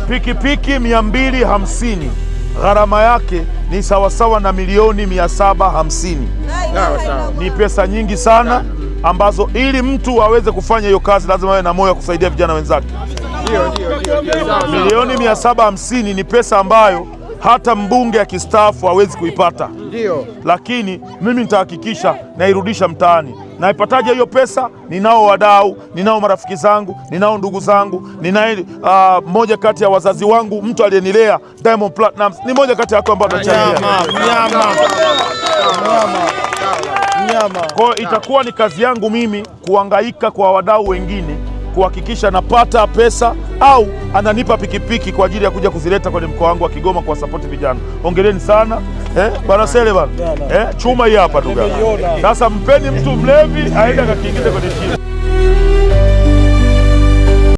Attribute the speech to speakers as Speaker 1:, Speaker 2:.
Speaker 1: Pikipiki 250 gharama yake ni sawasawa na milioni 750. Ni pesa nyingi sana ambazo ili mtu aweze kufanya hiyo kazi lazima awe na moyo wa kusaidia vijana wenzake. Milioni 750 ni pesa ambayo hata mbunge akistaafu hawezi kuipata.
Speaker 2: Ndio.
Speaker 1: Lakini mimi nitahakikisha nairudisha mtaani. Naipataje hiyo pesa? Ninao wadau, ninao marafiki zangu, ninao ndugu zangu, ninaye mmoja kati ya wazazi wangu, mtu aliyenilea Diamond Platnumz ni mmoja kati ya watu ambao watachangia. Kwa hiyo itakuwa ni kazi yangu mimi kuhangaika kwa wadau wengine kuhakikisha napata pesa au ananipa pikipiki kwa ajili ya kuja kuzileta kwenye mkoa wangu wa Kigoma kuwasapoti vijana. Hongereni sana bwana Sele bwana, chuma hii hapa ndugu yangu. Sasa mpeni mtu mlevi aende akakiingize kwenye shimo.